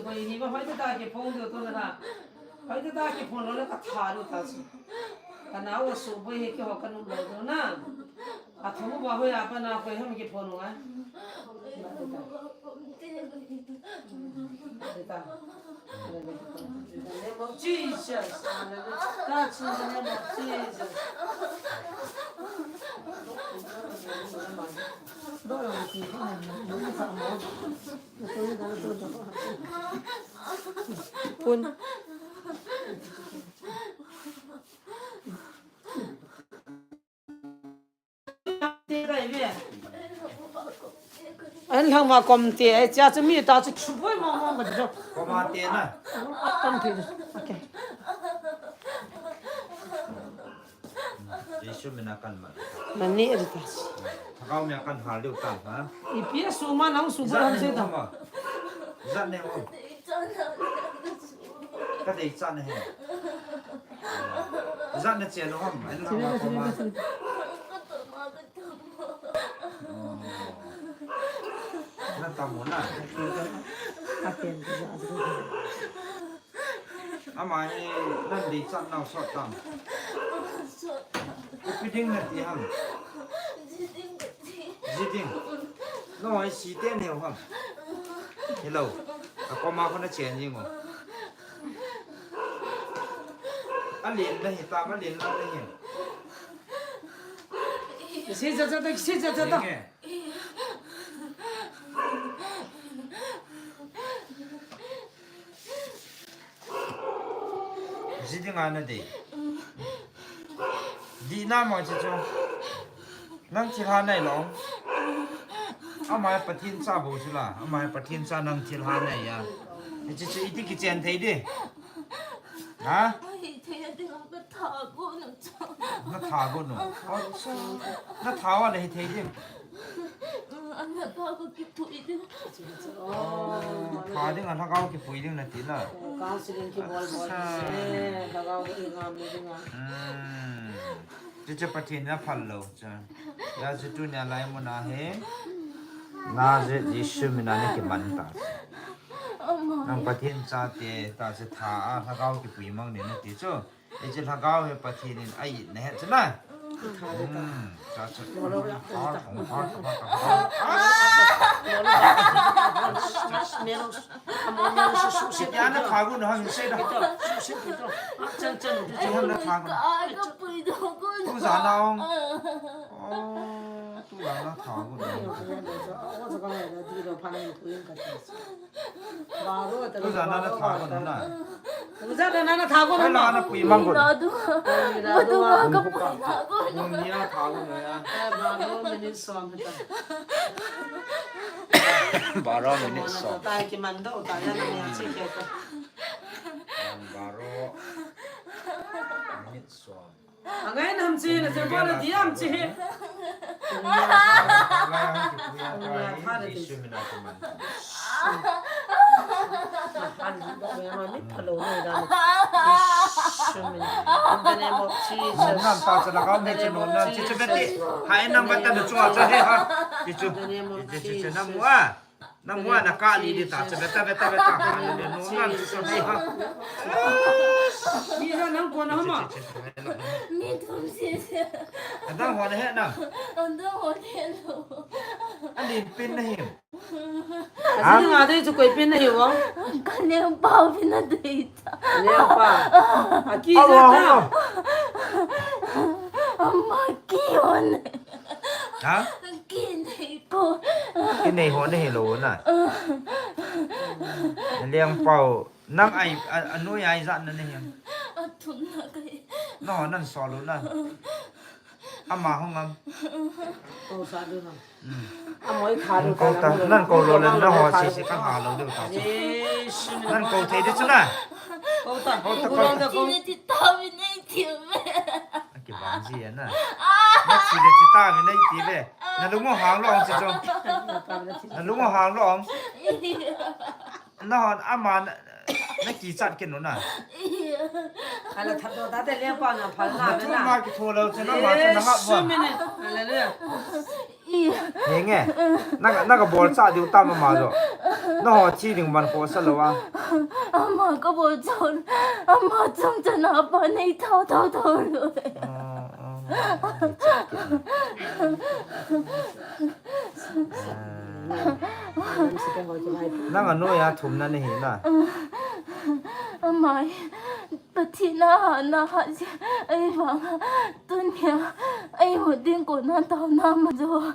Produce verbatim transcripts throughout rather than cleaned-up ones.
Boi ni ba hoi ta ki phong do to na. Hoi ta ki phong lo na ka tha do ta si. Ka na o su boi he ki ho ka nu lo do na. A thong ba hoi a pa na ko hem ki phong lo a. Ba de ta. Ba de ta. In the name of Jesus. Hallelujah. Touch in the name of Jesus. Pun. An lang ma kom te, ai cha chu mi ta chu chu boi ma ma ma jo. Kom a te na. Atam the. Okay. Jesu mina kan ma. Mani ri ta. Thakau mi kan hal deu ta ha. Ipi a su ma nang su boi ham se ta. Zat ne mo. Ka dei chan he. Zat na che lo ham. Ai lo ma kom a. Na tam mo na. Ama hi nan dei chan nau sot tam. Ipi ding na ti ham. Ji ding. No, ai si te neo ham. Hello. A kom a ko na chen jing o. A lin na hi ta, a lin na na hi. Si cha cha ta, si cha cha ta. Ji ding a na dei. Di na ma chi chu. Nang thilha nai lo. Ama Pathen cha bou chu la. Ama Pathen cha nang thilha nai ya. Chi chu iti kichen thei di. Ha? Ai, thei a ding a ka tha ko na cha. Na tha ko no. Na tha wa le thei di. An na ka ko ki pui di. Tha ding a lhagao kipui ding na ti na. Counseling kibol bol. Lhagao ki ngam le ding a. Chu chu Pathen na phal lo chu. Ya chu tunia lai mun a hi. Na je Jesu mina na kiman ta. Nang Pathen cha te ta chu tha a lhagao kipui mang ni na ti chu. Hiche lhagao hi Pathen in a-it na hi chu na. Hmm, cha cha. Tia na tha gu na ham sei da. Tia ham na tha gu. Tu ja na ong. Oh, tu ja na tha gu na. Tu ja na na tha gu na. Uza da nana tha ko na. Nana pui mang ko. Nadu. Nadu ka pui tha ko. Nia tha ko na ya. Baro minute som ta. Baro minute som. Ta ki man do ta ya na ya chi ke ta. Baro minute som. Angai nam chi na che pa na diam chi. In the name of Jesus. Nam ta cha la ka me che no na chi che beti. Hai nam ba ta na chua cha he ha. Chi chu. In the name of Jesus. Nam wa. Nang wa na ka li di ta, cha beta, beta, beta, ka li di, no, ngan, cha, cha, cha, ha. Ni na nang ko na ma. Ni thum si si. Adang ho na he na. Adang ho na he lo. Ani pin na hi. Ha? Ani nga dei chu koi pin na hi wa. Ka neng pau pin na dei ta. Neng pa. Aki ja ta. Ama ki on. Ha? Ki nei po. Ki nei ho na hi lo na. Liang pau. Nang ai, a, a noi ai ja na na hi. A thum na kai. No, nan so lo na. Ama hung am. Ko sa do na. Hmm. Amoi kha lo ta. Nan ko lo le na ho si si ka ha lo do ta. Nan ko thei de chu na. Ko ta. Ko ta, ko ta. Ti ta mi nei ti me. Aki bang ji na. Na chi le chi ta mi nei ti ve. Na lung mo hang lo ang chi chong. Na lung mo hang lo ang. Na hon ama na, na ki chat ken no na. Ala that do ta te le pa na phal na. Na thu ma ki thu lo che na ma che na ha bo. Hallelujah. Henge. Nang, nang ka bol cha diu tam ama jo. Nangho thi ding man ko sa lo a. Ama ka bol chon. Ama chang chana pa nei thao thao thao lo. Nang a noiya thumna nahi na. Amai, Pathen a hahna hahjeh, ei vang, tunia, ei huding kona taona majo.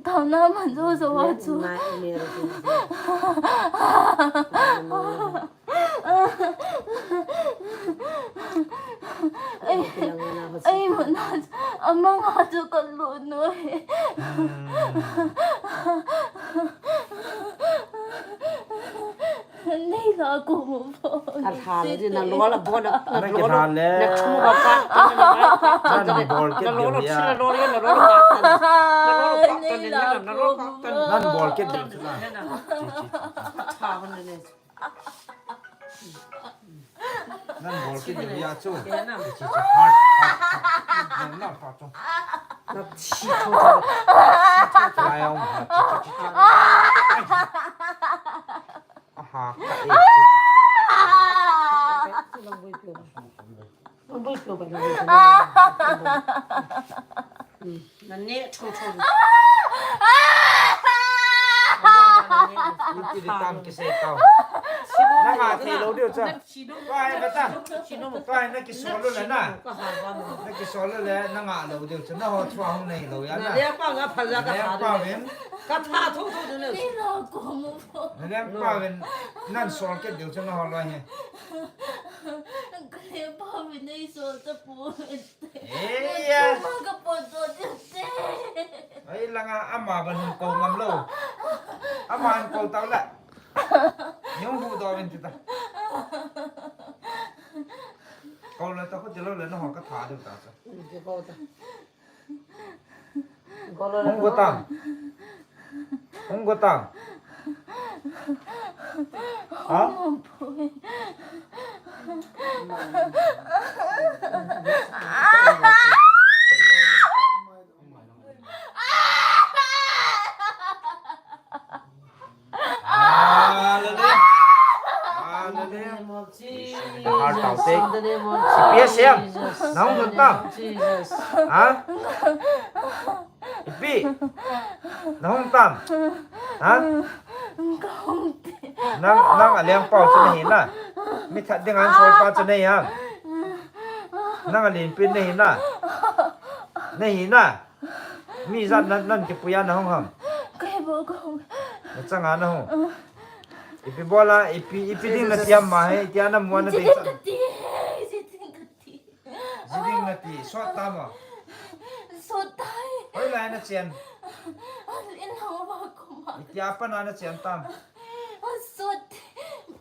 Taona majo jo a chu. Ei, ei, mana, amang a chu ka lut noi. Nei la ko mo po. Ka tha le, na lo la bo na, na lo la, na thu ba ka, na lo la ka, na lo la, na lo la ka, na lo la ka, na lo la ka, na lo la ka. Nan bol kit ding chu na. Tha hon ne. Nan bol kit ding ya chu. Chi, chi, heart, heart, heart. Nan na pa chu. Na chi chu. Lai ong ha. Aha. Na ne chu chu. Iti di tam kisei tau. Nang a thei lo diu cha. Tua hi beta. Tua hi na kisol lo le na. Na kisol lo le na nga lo diu chu. Na ho thua hung nei lo ya na. Na le pa nga phal ya ka tha. Ka tha thu thu le. Ni lo ko mo. Na le pa ven nan sol ke diu chu na ho lo he. Ka le pa ven nei sol ta pu. Eh ya. Ma ka po to diu te. Ai langa ama ban hung ko ngam lo. Ama hung ko tau la. Yung hu do ven ti ta. Ko la ta ko ti lo le na ho ka tha diu ta cha. Ko ta. Ko lo le. Hung ko ta. Hung ko ta. Ha? Hallelujah. Hallelujah. Heart tau te. Ipi a siam. Nang hung tam. Ha? Ipi. Nang hung tam. Ha? Nang, nang a leng pau chu nahi na. Mi that ding an sol pa chu nahi ham. Nang a lin pin nahi na. Nahi na. Mi ijat nan, nan kipui a na hung ham? Ka he bou ka hung. Na chang a na hung. Ipi bol a, ipi, ipi ding na ti ama he, iti a na mu a na dei chan. Ji ding ka ti, ji ding ka ti. Ji ding na ti, sot ta ma. Sot tai. Hoilai na chen. In hang ba ko ma. Iti a pa na na chen tam. Sot.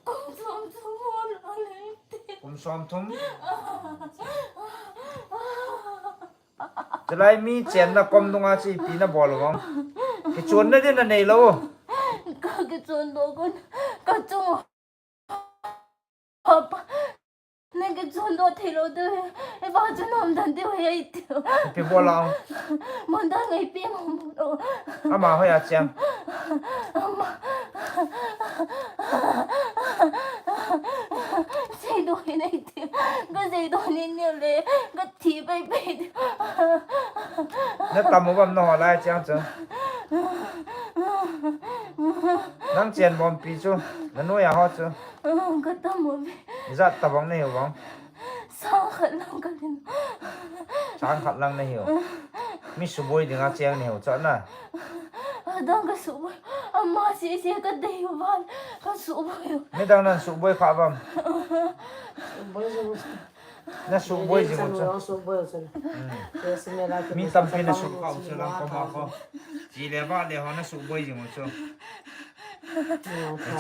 Kum som som mo la le te. Kum som thum. Chulai mi chenna kom dunga chu ipi na bol vang. Kichonna din na nei lou. Ka kichon doh kon. Ka chung. Papa. Na kichon doh thei lou de. E ba chu nom dan de hoi ai ti. Ipi bol a. Mon dan ngai pi mo mo. Ama hoi a chang. Ama. Seidoh hi nei ti. Ka seidoh ni ni le. Ka Thi pai pai. Na tam u bam na ho lai chang chu. Nang chen bom pi chu. Na noi a ho chu. Ka tam u ve. Ijat tabang na hiu vang. Sang khat lang ka lin. Sang khat lang na hiu. Mi suboi dinga cheng na hiu chu na. Adang ka suboi. Ama si si ka dei u van. Ka suboi. Midang nan suboi kha bam. Suboi jong. Na suboi jing u chu. Suboi u chu. Hmm. Yes, me la ke mi tampi na sub kha u chu lang ko ma ko. Ji le ba le ho na suboi jing u chu.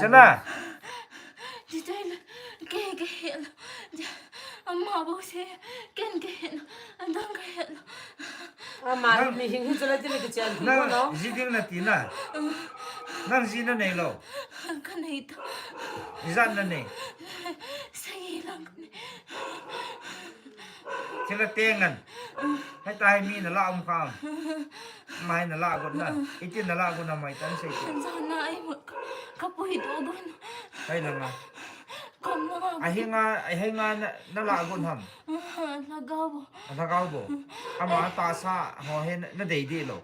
Chu na. Ji tai le. Ke ke he lo. Ama bo se. Ken ke he lo. Adang ke he lo. Ama mi hing hing chu la ti le ke chen. Nang ji ding na ti na. Nang ji na nei lou. Ka nei to. Ijat na nei. Sei lang. Thil a teng ngan. Hei ta hei mi na la um kha. Mai na la gon na. Iti na la gon na mai tan sei ti. Jana ai mut ka, ka pui do gon. Hei na nga. Kom na nga. A hi nga, a hi nga na, na la gon ham. Lhagao bo. Lhagao bo. Ama ta sa ho he na, na dei di lo.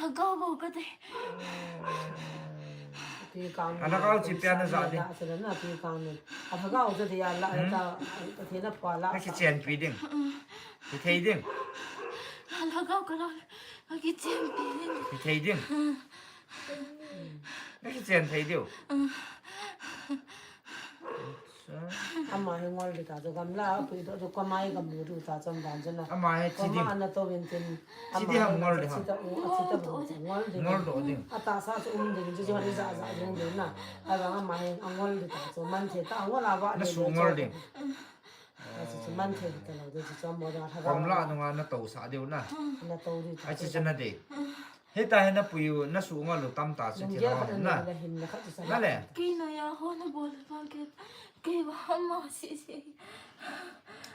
Lhagao bo ka dei. Pi kang A lhagao chi pia na za di. La sa na pi kang ni. A lhagao sa di ya la ta, ta thi na pa la. Na ki chen pi ding. Ki thei ding. Lhagao ka la, ki chen pi ding. Ki thei ding. Na ki chen thei diu. Ama hi ngol di ta chu gamla, a pui do chu koma hi gam lu du ta chom dan chu na. Ama hi chi ding. Koma ana to vin tin. Chi ding ham ngol di ham. Chi ta u, chi ta u, ngol di. Ngol do ding. A ta sa chu um ding, chu chu ni za za ding ding na. A vang ama hi a ngol di ta chu man the ta ngol a va. Na su ngol ding. A chu chu man the ta lo di chu chom mo da tha. Kom la nunga na to sa diu na. Na to di ta. A chi chu na de. Hei ta hei na pui u, na su ngol u tam ta chu. Nung thi ya lo khat na. Na le. Kei na ya ho na bol vang ke. Kei ba ma si si.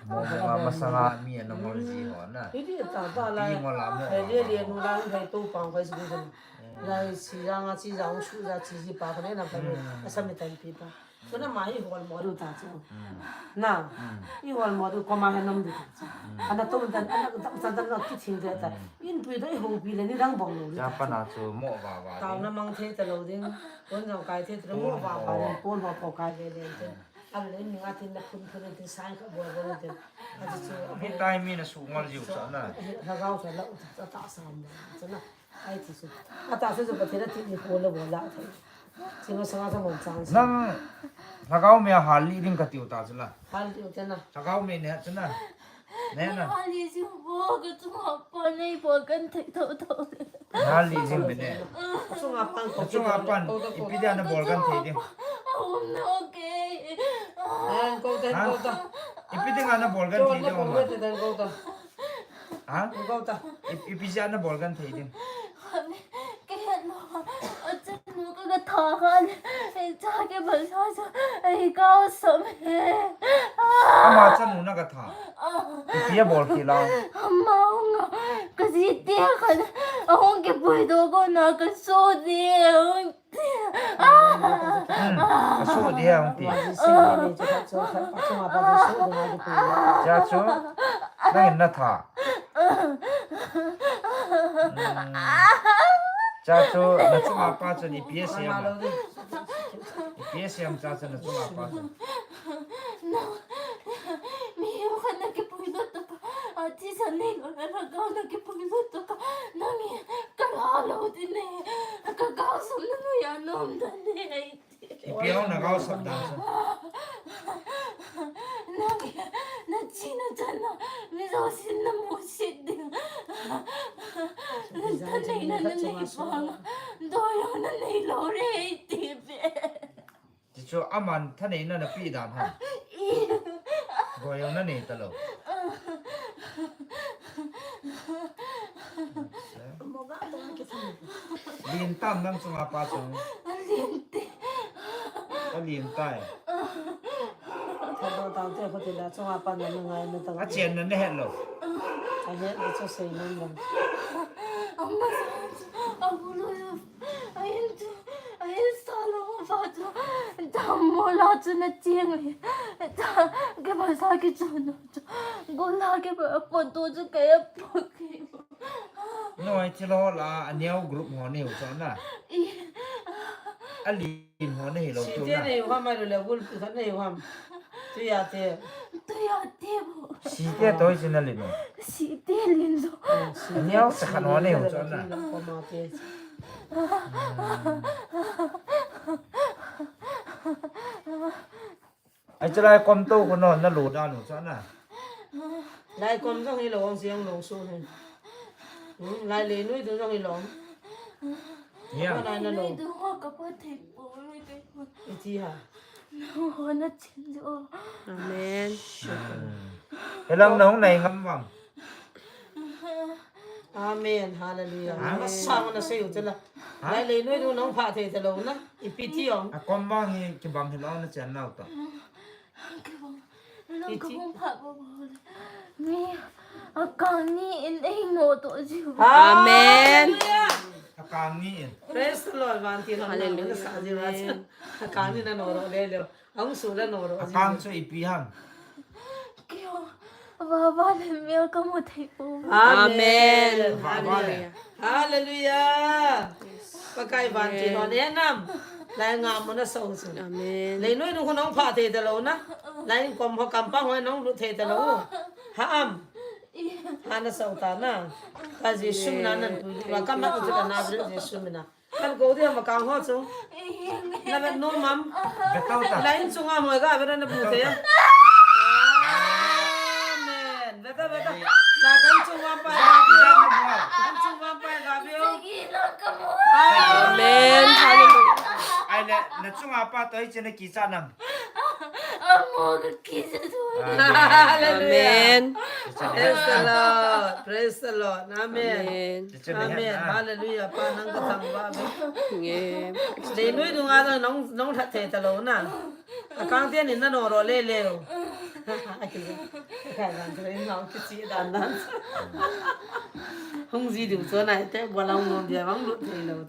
Mo ma masanga mi na ngol ji ho na. Iti ta ta la. Pi ngol a mo. Hei le le nu la hei to pang kai su ku. La si la nga chi ja u su ja chi ji pa ka ne na pa ni. Asa mi tan pi pa. Chu na ma hi hol mo du ta chu. Na. Hi hol mo du koma he nom du ta chu. Ana to dan, ana ta sa dan na ki thing de ta. In pui do i ho pi le ni dang bong lo. Ja pa na chu mo va va. Tao na mang thei ta lo ding. Kon jong kai thei ta lo mo va va le. Pon va po kai le le te. A le ni nga tin na phun phun tin sai ka bo bo te. A chu chu. Mi tai mi na su ngol jiu sa na. Lhagao sa la u ta ta sa mo. Sa na. Ai ti su. A ta su su pa thei na ti ni ko le bo la thei. Chi ma sa nga sa mon chang sa. Nang lhagao me a hal li ding ka tiu ta chu la. Hal tiu te na. Lhagao me ne chu na. Ne na. Hal li ji bo ka chu ma pa nei bo kan thei tho tho. Hal li jing be ne. Chu nga pan ko. Chu nga pan. Ipi dia na bol kan thei ding. A um na okay. Ko te ko ta. Ipi dia na bol kan thei ding ma. Ha? Ko ta. Ipi dia na bol kan thei ding. Kei no. Acha nu ka ka tha khan. Ei cha ke bal sa sa. Ei ka som he. Ama chanu na ka tha. Ipi a bol ki la. Ama nga. Ka ji te khan. Ahung ke pui do ko na ka so de. Ka so de hung ti. Cha chu. Nang in na tha. Cha chu, na chunga pa chu ni P S M. Ni P S M cha chu na chunga pa chu. Mi u khat na kipui lut to ka. A ti sa ni lo na ka na kipui lut to ka. Nang e ka la lo ti ne. Ka ka sum na nu ya nom da ne. Ipi a na gao sap dan chu. Nang, na chi na chan na, mi zo sin na mu sit ding. Na ta nei na na nei pa nga, do yo na nei lo re ti pe. Ti chu aman tha nei na na pi dan ha. Go yo na nei ta lo. Lin tam nang chunga pa chu. A lin te. A lin tai. Thado tang te ko ti la chunga pa na ngai na tang. A chen na ne het lo. A het de chu sei nang lo. Ama sa chu a bu lo. A in chu a in sa lo ma fa chu. Tam mo la chu na chiang. Ta ke ba sa ki chu no chu. Go la ke ba po to chu ke po ki. Noi thilo la, a neo group ho nei u chu na. A lin ho nei lo chu na. Site nei u ham, a lo le group khat nei u ham. Tu ya te. Tu ya te bo. Site toi sin a lin u. Site lin zo. A neo sa khan ho nei u chu na. Ai, chalai kom to ko no, na lo dan u chu na. Lai kom jong hi lo, ong siang lo su hin. Hmm, lai le nui tu jong hi lo. Ya. Ko na na lo. Nui tu ho ka pa thei po, nui tu ho. Iti ha. No ho na chin jo. Amen. Helang na hung nai ngam vam. Amen. Hallelujah. Amen. Masang na sei u tela. Lai le nui tu nong pha thei telo na. Ipi ti ong. A kom bang hi kibang hi lo na chen nau ta. Kibang. Nang ka hung phat bou bou le. Mi, akang ni in ei no to jiu. Amen. Hallelujah. Akang ni in. Praise the Lord. Vantil hon nang na sa jiu. Hallelujah. Akang ni na no ro le le. Ang su la no ro jiu. Akang chu ipi ham. Kio. Baba le mel ka mu thei bou. Amen. Amen. Hallelujah. Hallelujah. Pakai vantil hon e nam. Lai nga mo na so su. Amen. Leinoi nu ko nong pha thei ta lou na. Lai kom ho kam pa ho nong lut thei ta lou. Ha am. Ha na so ta na. Ka Jesu mina nan tu. Wa ka ma tu ka na Jesu mina. Kan ko dia ma kang ho chu. Na vet nom am. Vet tau ta. Lai chunga mo ga vet na bu te. Amen. Vet ta, vet ta. La kan chunga pa ga bi. Kan chunga pa ga bi. Amen. Hallelujah. Ai le, na chunga pa to i chena ki cha nam. Amo ka kisa tu. Amen. Praise the Lord. Praise the Lord. Amen. Amen. Amen. Hallelujah. Pa nang ka thangvah ve. Amen. Leinoi nunga nong, nong that thei ta lou na. Akang te ni na no ro le le. Kai dan te nong kichi dan dan. Hung ji diu chu na te bol ang nom dia bang lut thei lou.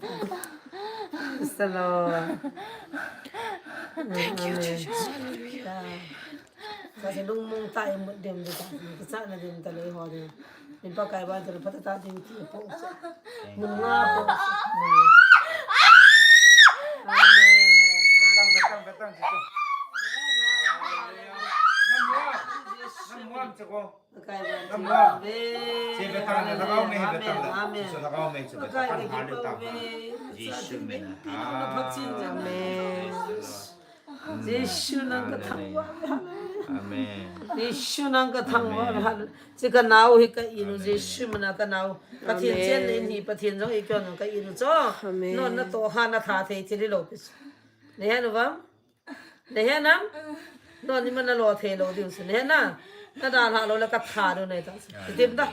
Praise the Lord. Thank you, Jesus. Hallelujah. Sa se lung mong ta i mut dem de ta. Ki sa na dem ta lei ho de. Min Pakai vantil phat ta ding ti po. Mun nga po. Amen. Betang, betang, betang, betang. Nam muam. Nam muam, chako. Pakai vantil. Nam muam. Amen. Si betang, lagao me, betang. Amen. Si lagao me, si betang. Pakai vantil. Jesu mina. Amen. Jesu nang ka thangvah. Amen. Jesu nang ka thangvah. Chi ka nao hi ka inu Jesu mina ka nao. Pathen chen in hi Pathen jong i kyo nang ka inu cho. Amen. No na to ha na tha thei thei lo pi. Ne he no vam. Ne he nam. No ni mana lo thei lo diu. Ne he na. Na dalha lou le ka tha diu nei ta. Tim ta.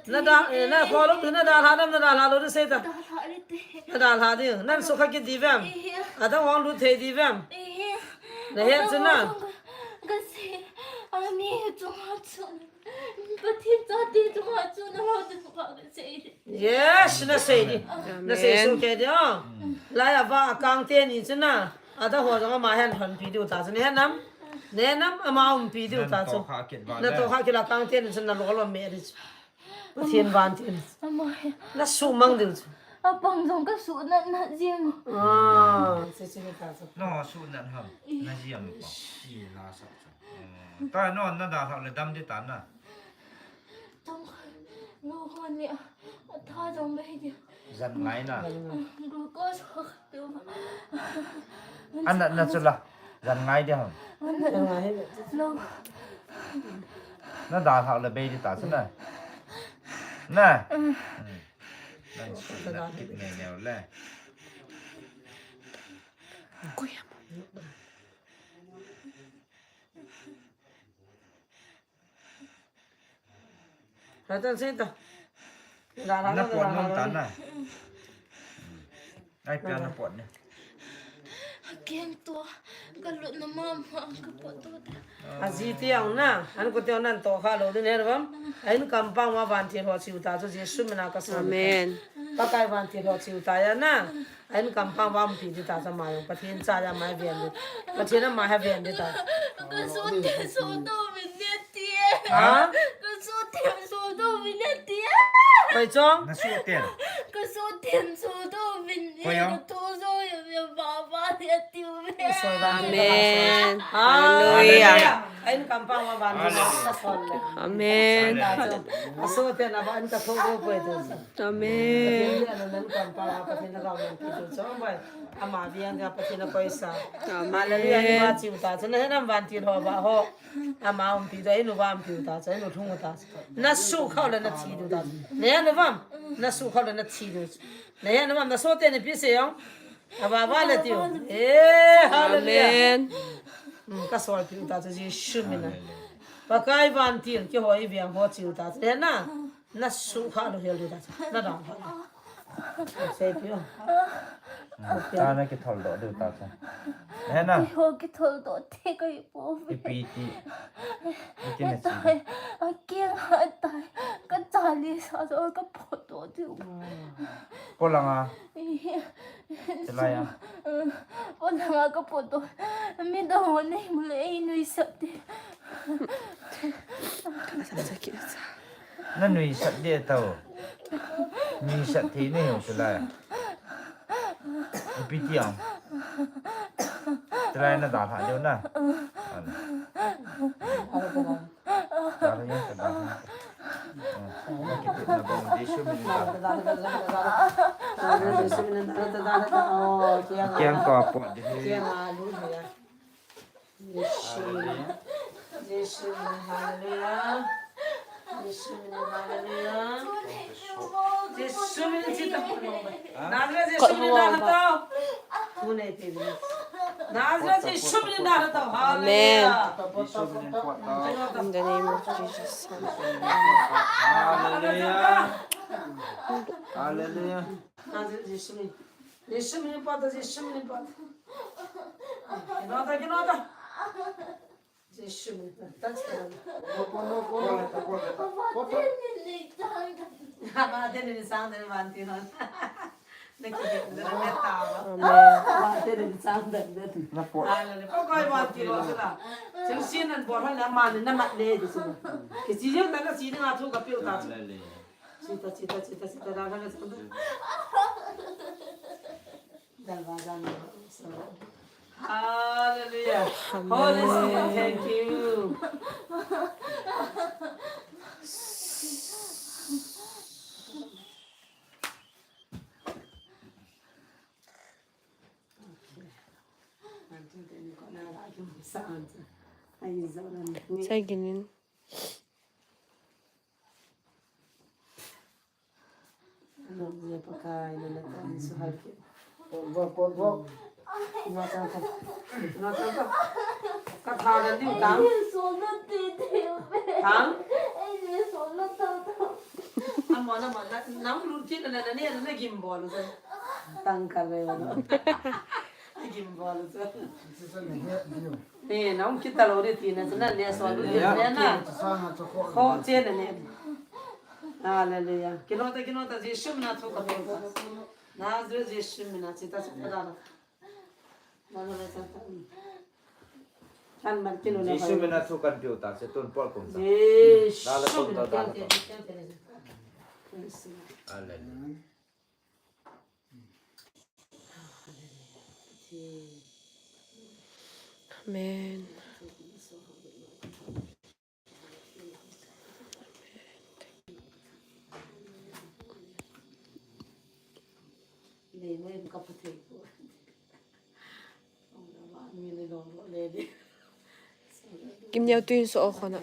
Na da, eh, na kho lou, na dalha nam, na dalha lou sei ta. Na dalha diu. Nan sukha kit di vem. Adang hong lut thei di vem. Na he chu na. Yes, na sei di. Na sei su ke di. Lai ava akang te ni chu na. Ada ho jong ama hen hon pi diu ta chu. Ne nam. Ne nam ama um pi diu ta chu. Na to kha kila kang te ni chu na lo lo me di chu. Pathen vantil. Ama he. Na su mang diu chu. Apang jong ka su na na jing. Ah, se se ta chu. No su na ham. Na jing pa. Si la sa chu. Ta no na da le dam di ta na. Tong khan, no khan ni a, tha jong bai di. Jan ngai na. Glucose ho khat tu. Ana na chu la. Jan ngai di ham. Ana na. Lo. Na da thau le bai di ta chu na. Na. Na kit ne ne le. Kuya. Hatan senta. Na pot nom ta na. Ai pia na pot ne. Ken to ka lut na mama ka pot to. Aji tiang na, an ko tiang nan to kha lo din her bam. Ain kampang ma vantil ho chiu ta chu Jesu mina ka sa. Amen. Pakai vantil ho chiu ta ya na. Ain kampang va umpi di ta cha ma jong. Pathen cha ya ma ven di. Pathen ama ha ven di ta. Ka su te su to min ne ti. Ha? Ka su te su to min ne ti. Koi chong? Na su te. Ka su te su to min ne. Koi chong? Ka to so ya ya ba ba ne ti. Amen. Hallelujah. Ain kampang va van ka son le. Amen. Ka su te na va an ka tho ko ko to. Amen. Pathen a nan kampang a Pathen a gao nan pi tu chong bai. Ama biang dia Pathen a koisa. Amen. Hallelujah. Ni ma chiu ta chu na he nam vantil ho ba ho. Ama umpi ta, inu va umpi ta chu, inu thung ta chu. Na su khau le na thi du ta chu. Ne na vam. Na su khau le na thi du. Ne na vam na so te ni pi se yong. Ava va le tiu. Eh, hallelujah. Amen. Mm, ka sol pi ta chu Jesu mina. Pakai vantil ki ho i biang ho chiu ta chu. Ne na. Na su kha lo hel di ta. Na dang kha. Sei pio. Hmm, ta na kithol doh diu ta chu. He na. Keiho kithol doh te kahi pouve. Ipi ti. Ipi ti na chi. Atai, akeng atai. Ka chale sa chu ka potdoh diu. Polanga. Chulai a. Polanga ka potdoh. Midang ho nei mu le ei nuisat te. Ka sa sa ki sa. Na nuisat ding tao. Nuisat thei nei ho chulai. Ipi ti ham. Chulai na dalha diu na. Ana. Dalha diu, dalha diu. Oh, na kiti na bong di sum ni dalha. Dalha, dalha, dalha, dalha. Oh, kiang. Kiang ko po di. Kiang alu dia. Jesu min. Jesu min, hallelujah. Jesu min, hallelujah. Jesu min, chita. Nazareth Jesu min, dalha tao. Tune te. Nazareth Jesu min, dalha tao. Hallelujah. In the name of Jesus. Hallelujah. Hallelujah. Nazareth Jesu min. Jesu min, pot, Jesu min, pot. Kino ta, kino ta. Jesu min, touch karo. Papa, teni ni sang de, vanti no. Na ki, na ta. Amen. Papa, teni ni sang de. Na pot. Ala le, pa koi vanti no sila. Sing sin an bol han na man na mat le di sila. Ki si yo ta na si na thu ka piu ta. Ala le. Chita, chita, chita, chita, da, da, da, da. Dalva, dalva, so. Hallelujah. Amen. Holy Spirit, thank you. Sai ginin. Nang je Pakai, nang na tan su hal ke. Pot, pot, pot. Nga tan tan. Nga tan tan. Ka tha dan diu tang. Ai, so na ti ti. Tang? Ai, so na ta ta. Amo na mo na, nang lut kit na na ne na gimbol sa. Tang ka re na. Gimbol sa. Sisa ni he diu. Ni, na um kit ta lou di ti na, sa na le so lu di na na. Kho che na ne. Hallelujah. Kino ta, kino ta, Jesu min a thu ka pe ta. Nazareth Jesu min a, chita chita da. Na na ta ta. Kan mar kilo na. Jesu min a thu kan pe ta, se tun por kum ta. Jesu min a thu kan pe ta. Hallelujah. Amen. Kim neo tuin so o khona.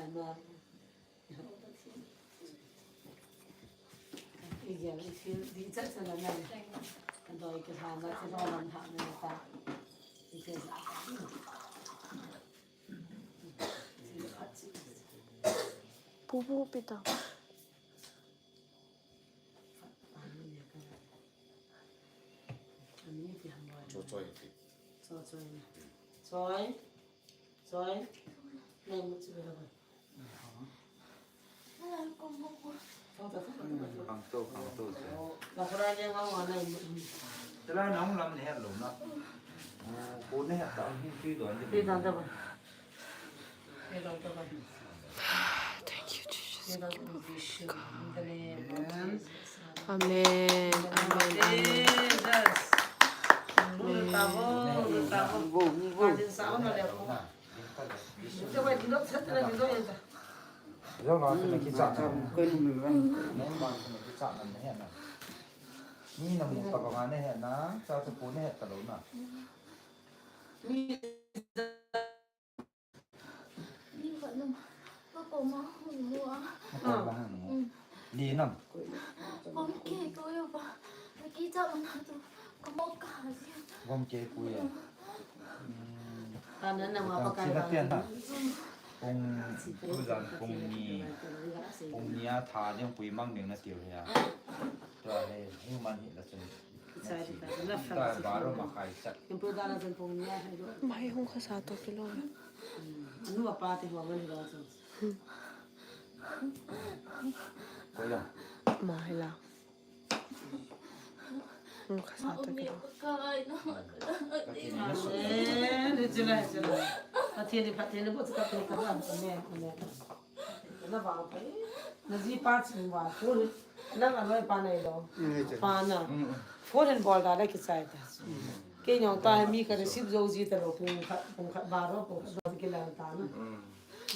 Pupu pita. Cho choi ti. Cho choi. Choi. Choi. Nei mu chi bela ba. Khang to, khang to. Tela nang lam ne het lou na. Ko ne het ta hi tui don. Tui don ta ba. Thank you, Jesus. Amen. Amen. Amen. Ni na mu ta ba nga ne het na, cha cha ko ne het ta lou na. Ni khat nung, ka koma hung mu a. Ka koma hung mu. Mm. Li nam. Kom ke ko yo ba. Ki cha mana tu. Ka mo ka ji. Kom ke ko yo. Mm. Ta na na ma pa kai ba. Sina tian na. Kong tu jan kong ni. Kong ni a tha ding pui mang ding na tiu ya. Tua he, hung man hi la chun. Chai di ta, na fa ta si baro ma khai chat. Ken pu da na jan pong nia hai do. Mai hung kha sa to kilo. Hmm. Anu apa te ho ngan do chu. Ko ya. Mai la. Hung kha sa to kilo. Eh, ni chila, chila. Pathen ni, Pathen ni, bo chika pe ka ba, amen, amen. Na vang pai. Na jipa ching vang. Phone. Na aloi pa nei lou. Mm, nei che. Pa na. Mm, mm. Phone hin bol da la kichai ta. Mm. Kei jong tua hi mi ka receive jou ji talou pung khat, pung khat baro, pung khat baro kilang ta na. Mm.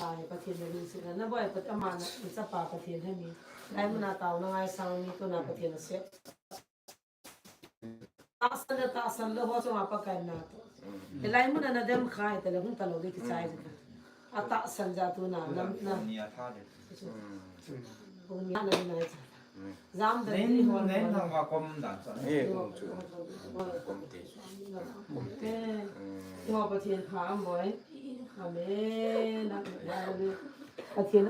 Ai, Pathen na lungset na. Na boi Pathen ama na, na chapa Pathen hi mi. Lai mun a taona ngaisang mi tuna Pathen na sep. Tahsan le tahsan lou ho chunga Pakai na to. Mm. Hilai mun a na dem kha hita le hung talou ding kichai jing. A tahsan jeh a tuna, na, na. Nia tha de. Mm. Hung nia na na cha. Mm. Jam da nei, ni ho nei na. Na va kom dan cha. Eh, kom chu. Kom te. Kom te. Mm. Ho Pathen pha am boi. Amen. Amen. Pathen.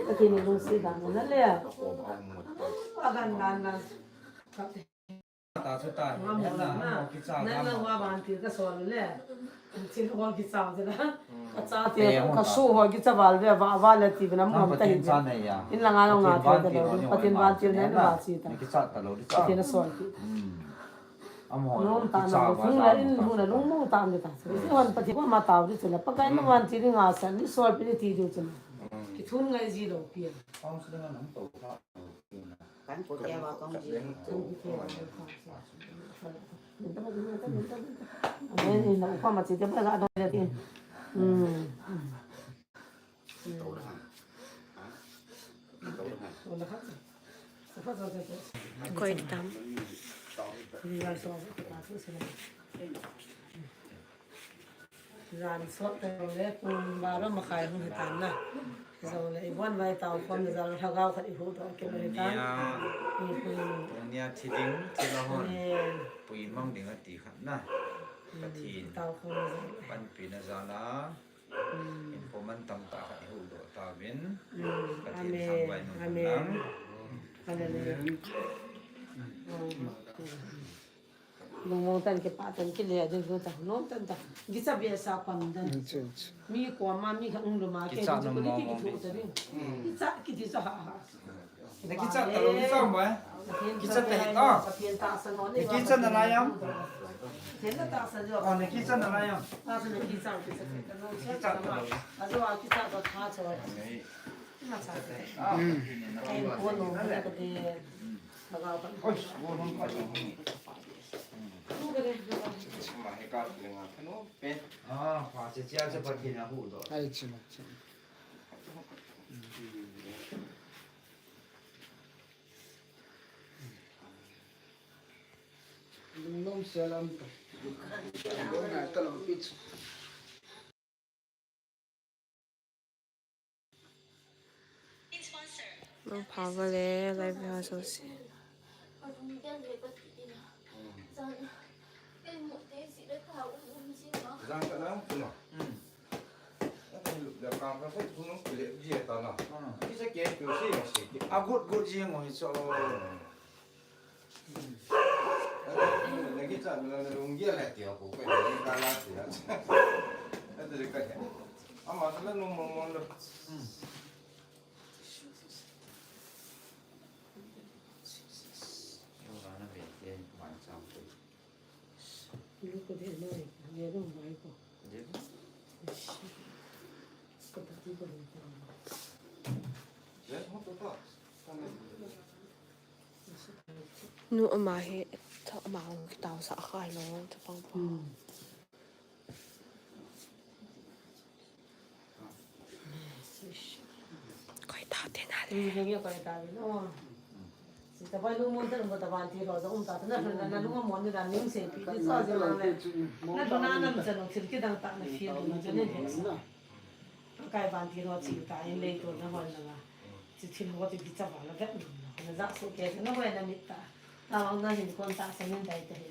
Pathen ni lungset dan na le. Kom am mo. A gan dan dan. Ta chu ta. Ngam na, na, na, na, na, wa ban ti ka sol le. Chin ho kicha chu la. Ka cha te, ka su ho kicha val ve, va, va le ti ve na mo ta hi. In la nga lo nga te te lo. Pathen ban ti ne na ti ta. Kicha ta lo di cha. Pathen na sol ki. Nom ta na, hung la in, hung la lung mo ta ni ta. Si hon Pathen ko ma ta di chu la. Pakai na ban ti ni nga sa, ni sol pi ni ti di chu la. Kithum ngai ji lo pi. Kan ko tia va kong ji. Amen. Ina upa ma chi te ba ga do le ti. Hmm. Koi tam. Jan sot ta le pung baro makhai hung hitan na. Jong le, ibon vai tao khom na jal lhagao khat ihuhdoh kit u hitan. Nia. Ipui. Nia thi ding, thi la hon. Amen. Pui mang ding ati khat na. Mm, Pathen. Tao khom na jal. Panpi na jal a. Mm. Inpo man tam tah khat ihuhdoh tauvin. Mm. Pathen. Amen. Thangvah in um hen lang. Hallelujah. Mm. Oh. Lungmong tan, kipah tan, kile ding lou tan, nom tan tan. Kicha behseh a pan dan. Acha, acha. Mi koma, mi khat hung lum a, kei kicha ding chu nom kiti mong kithu ta ding. Kicha, kiti chu ha ha. Na kicha ta lou, kicha mo, eh? Kicha ta hi ta. Pathen tahsan ho ni. Na kicha nalai am? Pathen na tahsan jo. Oh, na kicha nalai am? Tahsan na kicha, kicha ta lou. Kicha ta lou. Ajo a kicha ta tha cho. Nei. Na cha. Ah. Ei, ko no, na ka de. Oi, wo hung pa jong hung. Ai, chima, chima. Lungnom selam to. Lungnom selam to. Nang pha vale, live ha so se. Jang ka na, kuma. Hmm. Ka lu, da ka ka ko kunung kile ji ta na. Hmm. Ki sa ke ko si ma si. A good good ji mo hi so. Hmm. Na kicha na lung gel hai tia ko, ko ka la tia. Ate ka. Ama la no mo mo lo. Hmm. Nu ama hi, ama hung kitao sah kha lo, chapang pa. Hmm. Koi ta te na le. Hmm, henge koi ta le, no. Sita bai lu mon ta, lu ta ban ti lo, um ta, na, na, na, lu mon ni da ning se pi, ni so je lang le. Na, na, na, na, lu cha no, thil kidang ta na feel, lu cha ne de sa. Kai ban ti lo, chi ta, in le to, na hon na la. Chi thil ho ti kicha ba la vet na, na ja so ke, na hoi na mit ta. Na wang na hin kon ta sa nin dai ta hi.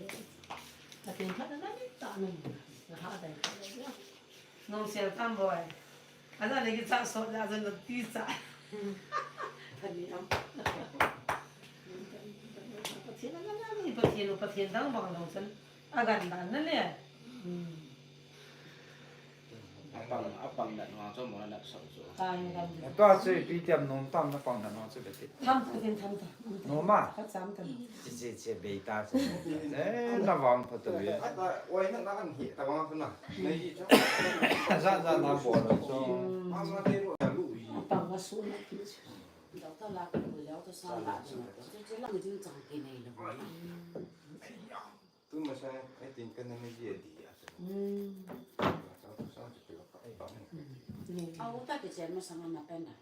Ta tin pha na mit ta na, na ha dai ta. Nong sel tam boi. Ana le kicha so ja ja na ti cha. Ta ni am. Pathen, Pathen dang bang dang chan. Agan dan na le. Hmm. Apang, apang dan wa cho mo na so so. Kai dan. Tua chu ipi tiam nom tam na pang dan wa chu beti. Tham ta din tham ta. Nom a? Ka cham ta. Chi chi chi bei ta chi. Eh, na vang pha tu ye. Ata, oi na na kan hi, ta vang na. Na hi cho. Za za na bo lo cho. Ma ma te ro ya lu yi. Apang wa su na ki. Doctor la ka lu ya to sa la. Chi chi la ni jing chang ki nei lo. Tu masang, I think, kan na media di ata. Hmm. Masang tu sang tu pila pa pa. Hmm. Au ta ke chen masang na pen da.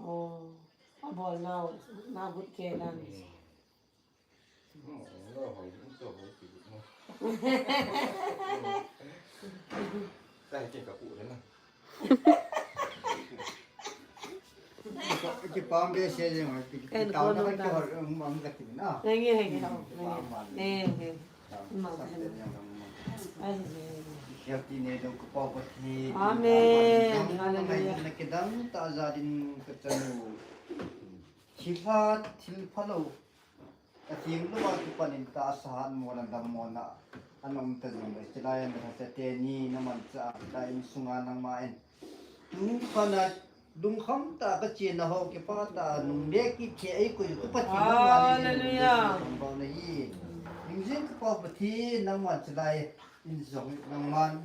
Oh. Abol na, na good ke dan. Hmm. Hmm, no, ho, to ho ki no. Ta ke ka pu na. Kipah behseh jeng, ki, ki, kitao na kan kihol, um, um, kati na. Henge, henge, henge. Kipah man. Henge. Kipah man. Ai, henge. Kipah ti ne dong kipah pati. Amen. Hallelujah. Na kidang ta ja din ka chanu. Thilha, thil phalou. Ka thim lou a kipan in tahsa hat mo na dam mo na. An um ta jong le, chilai an ha sa te ni na man cha, chilai in sunga nangma in. Tu kana lungkham ta ka chena ho kipah ta nung le ki the ai ko tu pa thim lou a ni. Hallelujah. Ba na hi. Ning jing ka pa pa thi nangma chilai in jong nangman.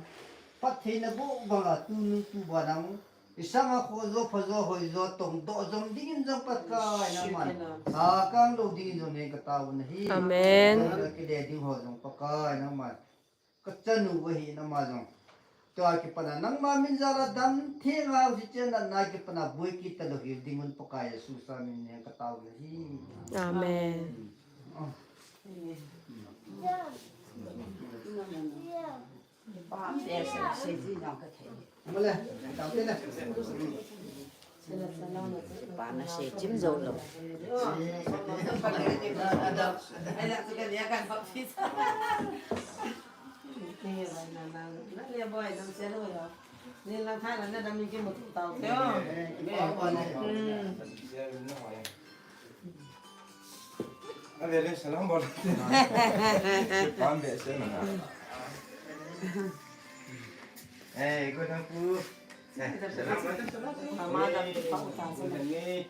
Pat thei na bo ba la tu nu tu ba nang. Isanga khojo phajo hoijo tong doh jong dingin jong Pakai nangman. Sakang lou dingin jong nei ka tao na hi. Amen. Kile ding ho jong Pakai nangman. Ka chanu ahi nama jong. Tua kipana nangma min jala dam theng a usi chen na na kipana boi kit ta lou hi dingun Pakai Jesu sa min nei ka tao na hi. Amen. Oh. Kipana sei chim jou lou. A ve le, salam bol. Pam be se na. Eh, ko na pu. Eh, salam. Mama dam pa ta sa. Ni.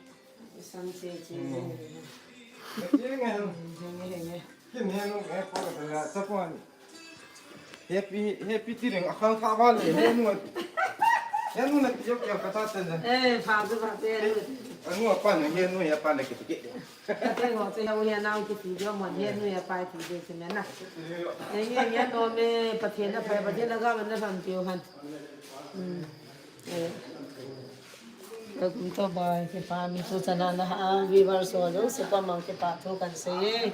Sam se che. Ni ngai. Ni ngai. Ki ni no, eh, pa ta la, sa pa ni. Happy, happy ti ding a khang kha ba le, he nu. He nu na ti jo kya ka ta ta ja. Eh, pha tu pha te. Anu apa na he nu ya pa na ki ti ke. Ka te ngo te ya u ya nau ki ti jo mo he nu ya pa ti de se me na. Eh, ye ye no me Pathen na pha Pathen na ga man na pha ti o han. Hmm. Eh. Ka kum to ba ke pa mi tu chana na ha viewers ho jong se pa mang ke pa thu kan sei.